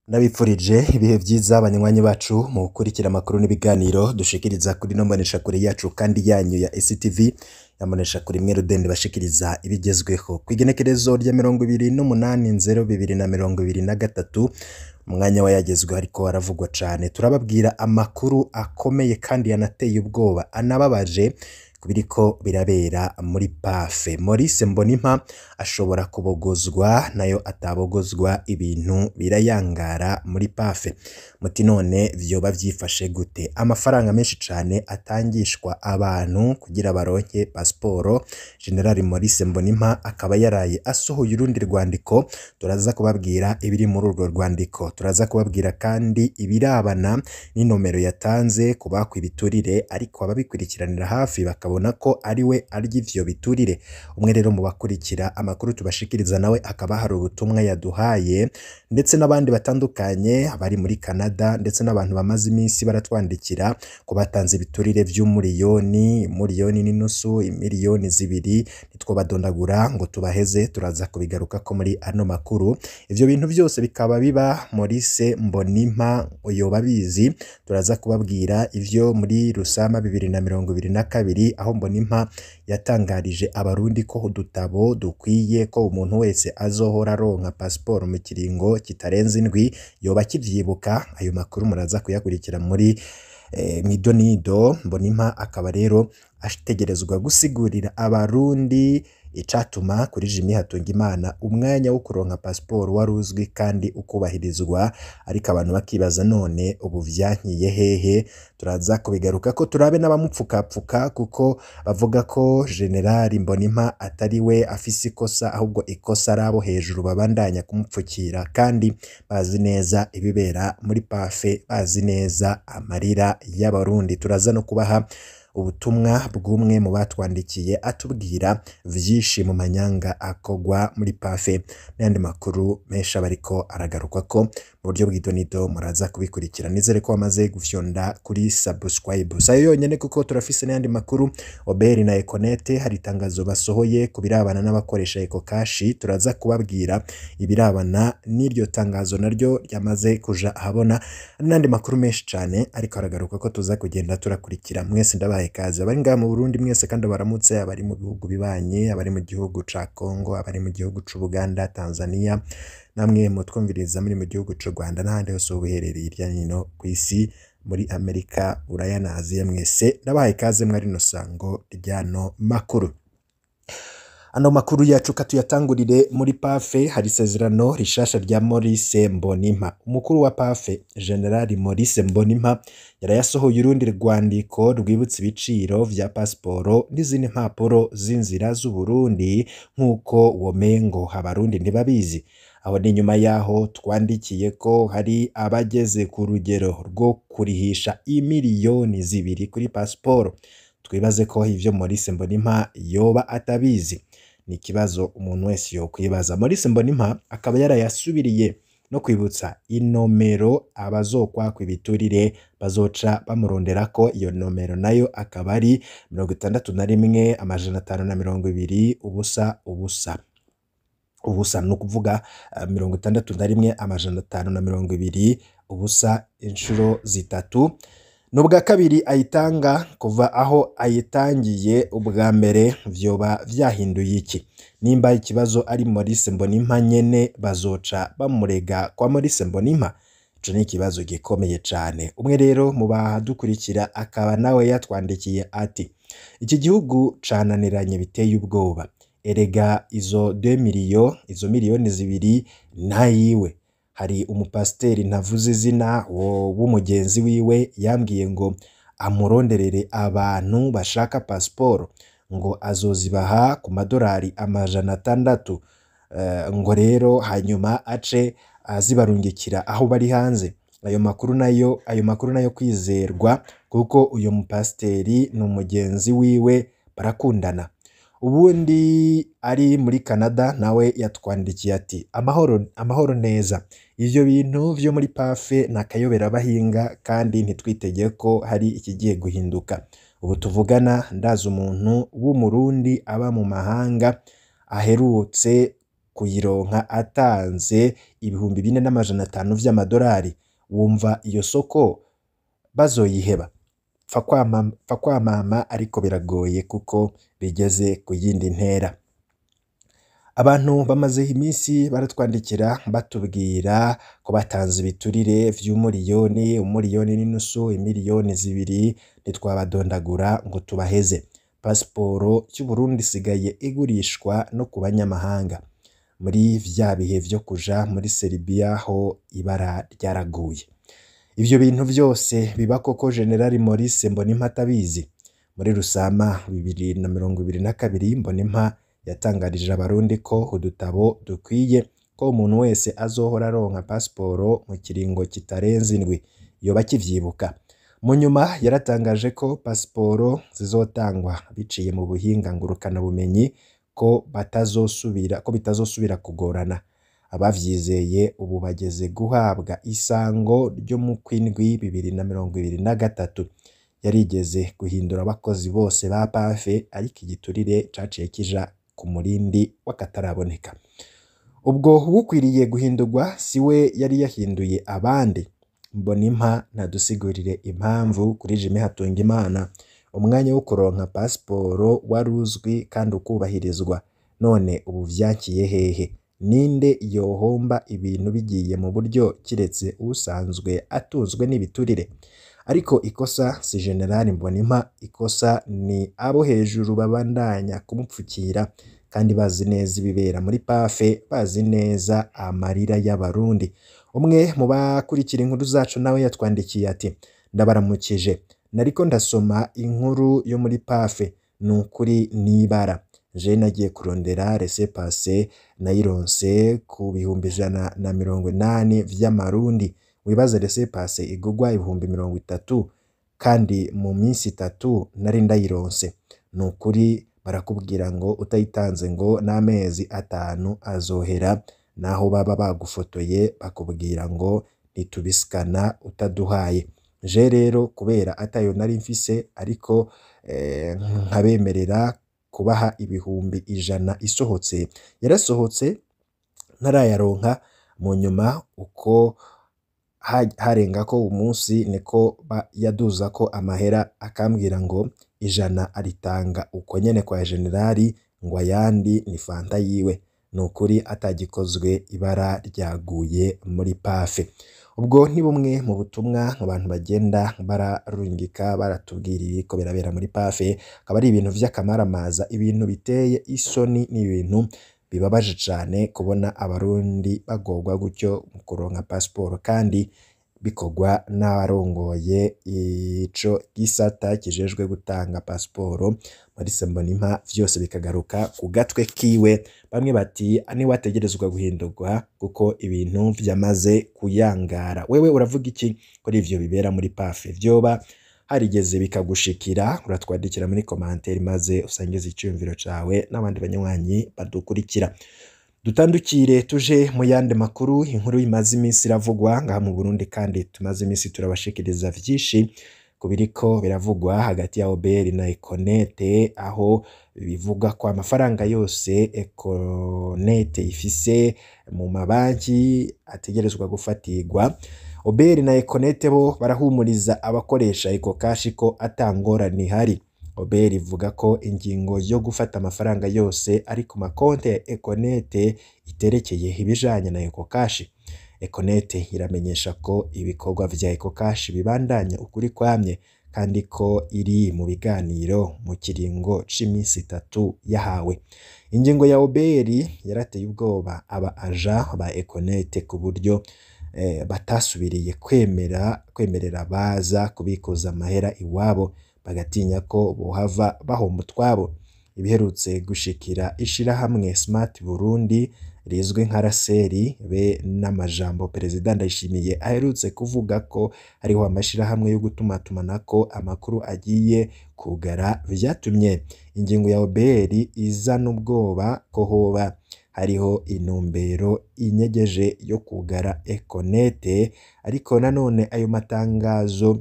Ndabipfurije ibihe vyiza abanywanyi bacu mu gukurikira amakuru n'ibiganiro dushikiriza kuri ino mboneshakure yacu kandi yanyu ya STV, yamboneshakure imwe rudende bashikiriza ibigezweho. Kw'igenekerezo rya 28.02.2023, umwanya wayagezweho ariko aravugwa cane. Turababwira amakuru akomeye kandi yanateye ubwoba anababaje kubiriko birabera muri PAFE. Maurice Mbonimpa ashobora kubogozwa nayo atabogozwa, ibintu birayangara muri PAFE. Muti none vyoba vyifashe gute? Amafaranga menshi cane atangishwa abantu kugira baronke pasiporo. General Maurice Mbonimpa akaba yaraye asohoye urundi rwandiko. Turaza kubabwira ibiri muri urwo rwandiko, turaza kubabwira kandi ibirabana n'inomero yatanze ku bakwa ibiturire, ariko ababikurikiranira hafi bakabona ko ari we arya ivyo biturire. Umwe rero mu bakurikira amakuru tubashikiriza nawe akaba hari ubutumwa yaduhaye, ndetse n'abandi batandukanye abari muri Canada, ndetse n'abantu bamaze iminsi baratwandikira ko batanze ibiturire vy'umuriyoni, umuriyoni n'inusu, imiliyoni 2. Ntitwobadondagura ngo tubaheze, turaza kubigarukako muri ano makuru. Ivyo bintu vyose bikaba biba Maurice Mbonimpa yoba abizi. Turaza kubabwira ivyo muri Rusama 2022, aho Mbonimpa yatangarije Abarundi ko udutabo dukwiye, ko umuntu wese azohora aronka pasiporo mu kiringo kitarenze indwi. Yoba akivyibuka? Ayo makuru muraza kuyakurikira muri mwidonido. Mbonimpa akaba rero ategerezwa gusigurira Abarundi icatuma kuri Jimmy Hatungimana umwanya wo kuronka pasiporo wari uzwi kandi ukubahirizwa, ariko abantu bakibaza none ubu vyankiye hehe? Turaza kubigaruka ko turabe n'abamupfukapfuka, kuko bavuga ko General Mbonimpa atari we afise ikosa, ahubwo ikosa ari abo hejuru babandanya kumupfukira kandi bazi neza ibibera muri PAFE, bazi neza amarira y'Abarundi. Turaza no kubaha ubutumwa bw'umwe mu batwandikiye atubwira vyinshi mu manyanga akogwa muri PAFE, n'ayandi makuru menshi aba ariko aragaruka ko mu buryo bw'idonido. Muraza kubikurikira. Nizere ko wamaze gufyonda kuri subscribe. Sayo yonyene, kuko turafise n'ayandi makuru. Oberi na Econet hari itangazo basohoye ku birabana n'abakoresha EcoCash. Turaza kubabwira ibirabana n'iryo tangazo naryo ryamaze kuja ahabona, n'andi makuru menshi cane ariko aragaruka ko tuza kugenda turakurikira. Mwese ndabaye kaze, abari ngaha mu Burundi mwese kandi baramutse, abari mu bihugu bibanye, abari mu gihugu ca Congo, abari mu gihugu c'Ubuganda, Tanzania, namwe mutwumviriza muri mu gihugu c'u Rwanda n'ahandi hose ubuherereye hirya no hino kw'isi, muri Amerika, Buraya na Aziya, mwese ndabahaye ikaze mwari rino sango ry'ano makuru. Ano makuru yacu katuyatangurire muri PAFE. Hari isezerano rishasha rya Maurice Mbonimpa. Umukuru wa PAFE, General Maurice Mbonimpa, yarayasohoye urundi rwandiko rwibutsa ibiciro vya pasiporo n'izindi mpapuro z'inzira z'Uburundi, nk'uko womengo Abarundi ntibabizi. Aho ni nyuma yaho twandikiye ko hari abageze ku rugero rwo kurihisha imiliyoni 2 kuri pasiporo. Twibaze ko ivyo Maurice Mbonimpa yoba atabizi. Ni ikibazo umuntu wese yokwibaza. Maurice Mbonimpa akaba yarayasubiriye no kwibutsa inomero abazokwakwa ibiturire bazoca bamuronderako. Iyo nomero nayo akaba ari 61 520 0 0 0, ni ukuvuga 61 520 0 0 0. Ni ubwa kabiri ayitanga kuva aho ayitangiye ubwa mbere. Vyoba vyahinduye iki? Nimba ikibazo ari Maurice Mbonimpa nyene, bazoca bamurega kwa Maurice Mbonimpa? Ico ni ikibazo gikomeye cane. Umwe rero mu badukurikira akaba nawe yatwandikiye ati: "Iki gihugu cananiranye biteye ubwoba. Erega izo 2 miliyo, izo miliyoni 2 ntayiwe. Hari umupasiteri ntavuze izina w'umugenzi wiwe yambwiye ngo amuronderere abantu bashaka pasiporo, ngo azozibaha ku madolari 600, ngo rero hanyuma ace azibarungikira aho bari hanze. Ayo makuru nayo kwizerwa, kuko uyo mupasiteri ni umugenzi wiwe, barakundana." Ubundi ari muri Canada nawe yatwandikiye ati: "Amahoro, amahoro neza. Ivyo bintu vyo muri PAFE ni akayobera bahinga, kandi ntitwitege ko hari ikigiye guhinduka. Ubu tuvugana ndazi umuntu w'Umurundi aba mu mahanga aherutse kuyironka atanze 4,500 vy'amadolari. Wumva iyo soko bazoyiheba? Pfa kwamama, ariko biragoye kuko bigeze ku yindi ntera. Abantu bamaze iminsi baratwandikira batubwira ko batanze ibiturire vy'umuriyoni, umuriyoni n'inusu, imiliyoni 2, ntitwabadondagura ngo tubaheze. Pasiporo y'Uburundi isigaye igurishwa no ku banyamahanga. Muri vya bihe vyo kuja muri Serbia ho ibara ryaraguye. Ivyo bintu vyose biba koko General Maurice Mbonimpa atabizi? Muri Rusama 2022 Mbonimpa yatangarije abarundi ko udutabo dukwiye, ko umuntu wese azohora aronka pasiporo mu kiringo kitarenze indwi. Yoba akivyibuka? Mu nyuma yaratangaje ko pasiporo zizotangwa biciye mu buhinga ngurukanabumenyi, ko bitazosubira kugorana. Abavyizeye ubu bageze guhabwa isango ryo mu kwindwi 2023. Yarigeze guhindura abakozi bose ba PAFE, ariko igiturire caciye kija ku murindi w'akataraboneka. Ubwo uwukwiriye guhindurwa siwe yari yahinduye abandi. Mbonimpa ntadusigurire impamvu kuri Jimmy Hatungimana umwanya wo kuronka pasiporo wari uzwi kandi ukubahirizwa, none ubu vyakiye hehe? Ninde yohomba ibintu bigiye mu buryo kiretse usanzwe atunzwe n'ibiturire? Ariko ikosa si General Mbonimpa, ikosa ni abo hejuru babandanya kumupfukira kandi bazi neza ibibera muri PAFE, bazi neza amarira y'abarundi. Umwe mu bakurikira inkuru zacu nawe yatwandikiye ati: ndabaramukije, nariko ndasoma inkuru yo muri PAFE, ni ukuri n'ibara. Je nagiye kurondera laissez-passer nayironse ku 180,000 vy'amarundi. Wibaze laissez-passer igurwa 30,000 kandi mu minsi 3 nari ndayironse. Ni ukuri barakubwira ngo utayitanze ngo n'amezi 5 azohera, naho baba bagufotoye bakubwira ngo ntitubisikana utaduhaye. Je rero kubera atayo nari mfise, ariko nkabemerera kubaha 100,000 isohotse, yarasohotse ntarayaronka. Mu nyuma uko harengako umunsi niko yaduzako amahera, akambwira ngo 100 aritanga uko nyene kwa generali, ngo ayandi ni fanta yiwe. Ni ukuri atagikozwe ibara ryaguye muri PAFE. Ubwo ni bumwe mu butumwa abantu bagenda bararungika baratubwira ibiriko birabera muri PAFE, akaba ari ibintu vy'akamaramaza, ibintu biteye isoni, n'ibintu bibabaje cane kubona abarundi bagorwa gutyo mu kuronka pasiporo, kandi bikorwa n'abarongoye ico gisata kijejwe gutanga pasiporo Maurice Mbonimpa, vyose bikagaruka ku gatwe kiwe. Bamwe bati niwe ategerezwa guhindurwa kuko ibintu vyamaze kuyangara. Wewe uravuga iki kuri ivyo bibera muri PAFE? Vyoba harigeze bikagushikira? Uratwandikira muri commentaire maze usangize iciyumviro cawe n'abandi banywanyi badukurikira. Dutandukire tuje mu yandi makuru. Inkuru imaze iminsi iravugwa ngaha mu Burundi, kandi tumaze iminsi turabashikiriza vyinshi ku biriko biravugwa hagati ya OBR na Econete, aho bivuga ko amafaranga yose Econete ifise mu mabanki ategerezwa gufatirwa. OBR na Econete bo barahumuriza abakoresha Ecocash ko ata ngorane ihari. OBR ivuga ko ingingo yo gufata amafaranga yose ari ku makonte ya Econete iterekeye ibijanye na Ecocash. Econete iramenyesha ko ibikorwa vya Ecocash bibandanya ukuri kwamye, kandi ko iri mu biganiro mu kiringo c'iminsi 3 yahawe. Ingingo ya OBR yarateye ubwoba aba aja ba Econete ku buryo batasubiriye kwemerera baza kubikuza amahera iwabo, bagatinya ko bohava bahomba utwabo. Ibiherutse gushikira ishirahamwe Smart Burundi rizwi nka Raseri be n'amajambo Perezida Ndayishimiye aherutse kuvuga ko hariho amashirahamwe yo gutumatumanako amakuru agiye kugara, vyatumye ingingo ya OBR izana ubwoba ko hoba hariho intumbero inyegeje yo kugara Econete. Ariko nanone ayo matangazo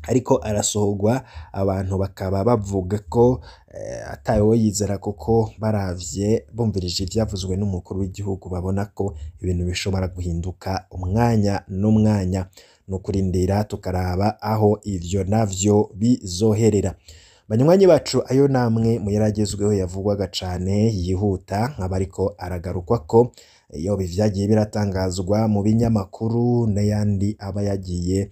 ariko arasohorwa, abantu bakaba bavuga ko atawe yizera, kuko baravye bumvirije ivyavuzwe n'umukuru w'igihugu babona ko ibintu bishobora guhinduka umwanya n'umwanya. Ni ukurindira tukaraba aho ivyo navyo bizoherera. Banywanyi bacu, ayo namwe mu yaragezweho yavugwaga cane yihuta, nkaba ariko aragarukwa ko iyo vyagiye biratangazwa mu binyamakuru n'ayandi aba yagiye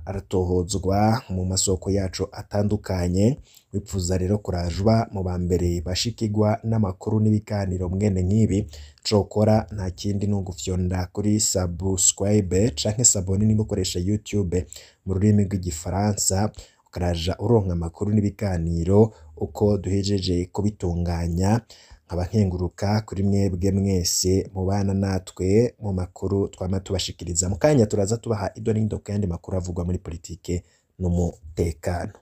aratohozwa mu masoko yacu atandukanye. Wipfuza rero kurajwa mu ba mbere bashikirwa n'amakuru n'ibiganiro mwene nk'ibi, cokora nta kindi ni ugufyonda kuri subscribe canke s'abonner niba ukoresha YouTube mu rurimi rw'igifaransa, ukaraja uronka amakuru n'ibiganiro uko duhejeje kubitunganya. Nkaba nkenguruka kuri mwebwe mwese mubana natwe mu makuru twama tubashikiriza. Mu kanya turaza tubaha ido n'ido ku yandi makuru avugwa muri politike n'umutekano.